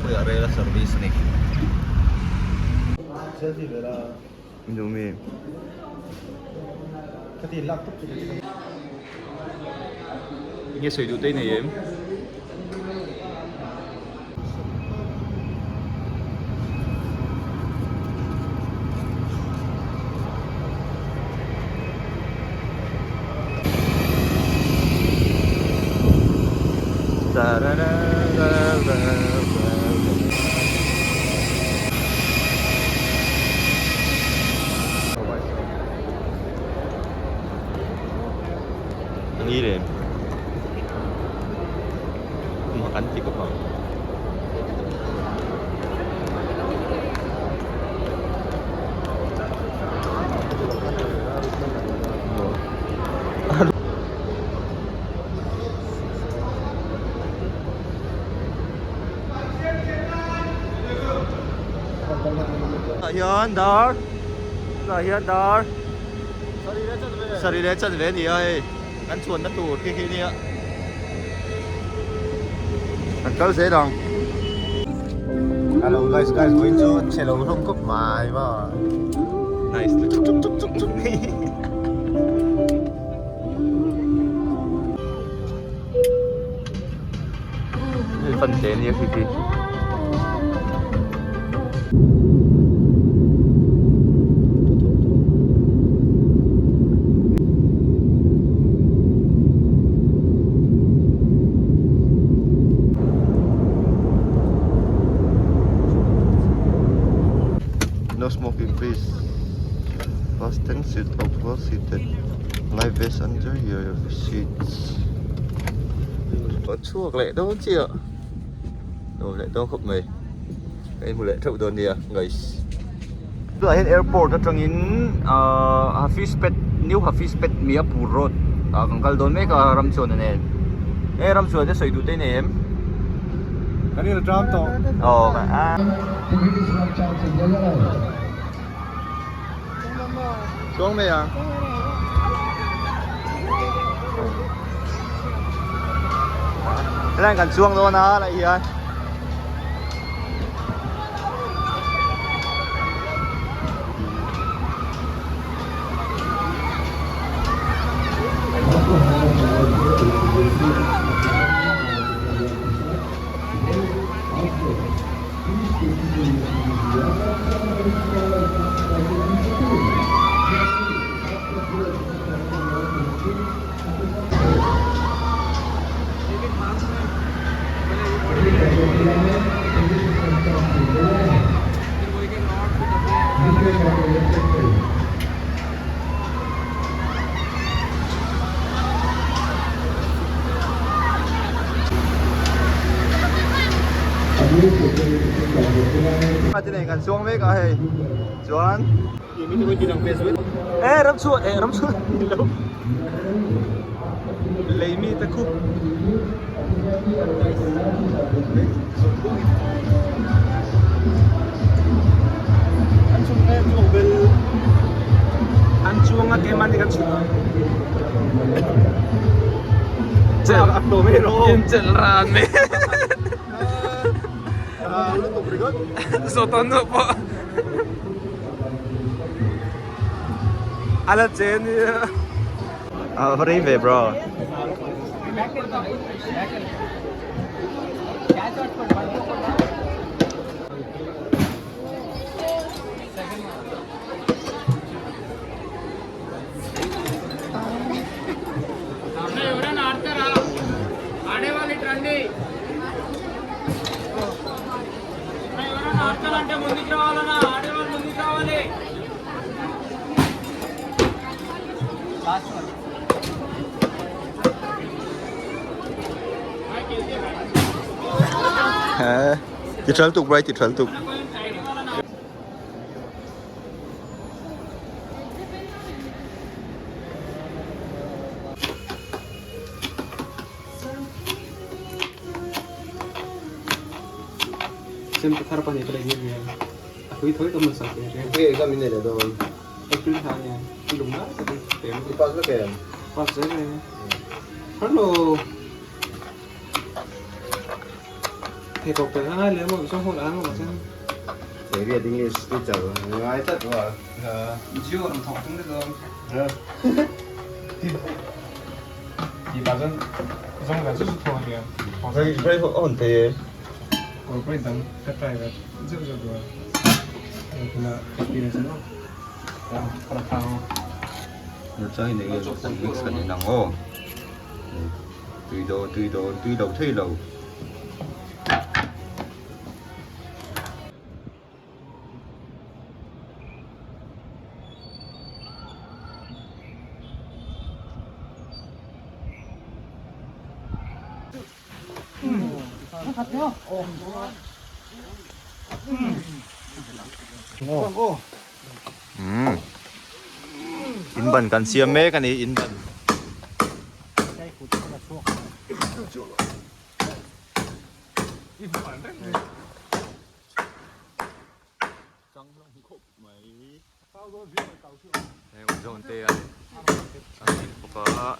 khawiah rel a service a ni. Enge sawi duh te i nei em? Ni le mak an ti khawp ang. Tah hian dar tah hian dar sarih leh chanve a ni a hei kan chuanna tur khi khi a nia kan kal zel ang. Hello guys guys vawiin chu chhe lo hlawm khawp mai maw. Nice chuk chuk chuk chuk chuk. Fan te nia khi khi. No smoking please. Fasten seat belt while seated. Life vest under your seats. Kan chhuak leh dawn chiah. Nuam leh dawn khawp mai. Ka inhmu leh theuh dawn nia guys. Tunah hian airport atangin ahh Hafizpet New Hafizpet Miapur road ah kan kal dawn mek a Ramchuana nen. E Ramchuana te sawi duh te i nei em? Kan inla tram tawh. Aw a. Chuang mai ang. Helai kan chuang dawn a lai hian. Ti nei kan chuang mek a hei chuan e ram chhuah e ram chhuah ni lo lei mi te khup An chung e chuang bel an chuang a keimah nih kan chim Chelh a hlawm e ro. In chelh ran me. Lutuk ringawt. Zawtan nu pawh. Ala che nia. A va rei ve bro. Ti thal tuk bro ti thal tuk. Sem thar pahnih ka lei nge nia a hlui thawi ka hmun sak ve reng. Nge exam in nei leh dawn? April thla ania i lung lai tak in pem. I pass vek em? Pass zel e. Hello. Thei riat English teacher ngai tlat wa. Mix kan inang aw tui dawn tui dawn tui lo thei lo. In ban kan siam mek a ni in ban. Hei zawn te a an bawk a.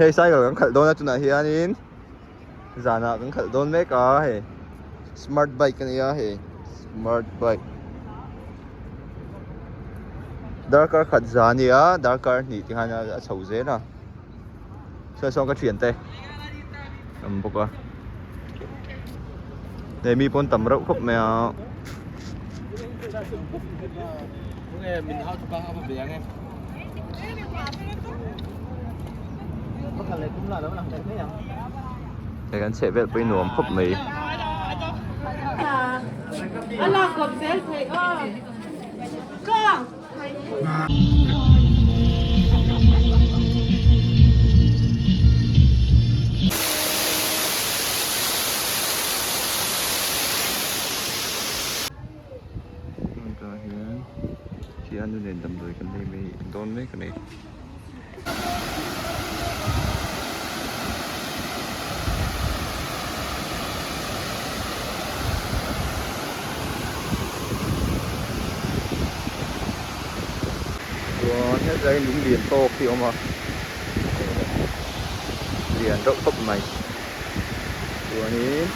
Hei cycle kan khalh dawn a tunah hianin zanah kan khalh dawn mek a hei smart bike a nia hei smart bike darkar khat za a nia darkar hnih ti khan a chho zel a saw sawn ka thiante an awm bawk a hei mi pawn tam reuh khawp mai a. Hei kan chheh vel pawh hi nuam khawp mai. Tah hian thianu nen damdawi kan nei mai dawn mek a ni. Chuan hetlai hi lung lian tawk hi a awm a lian reuh khawp mai chuanin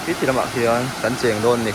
titi lamah khian kan cheng dawn a ni.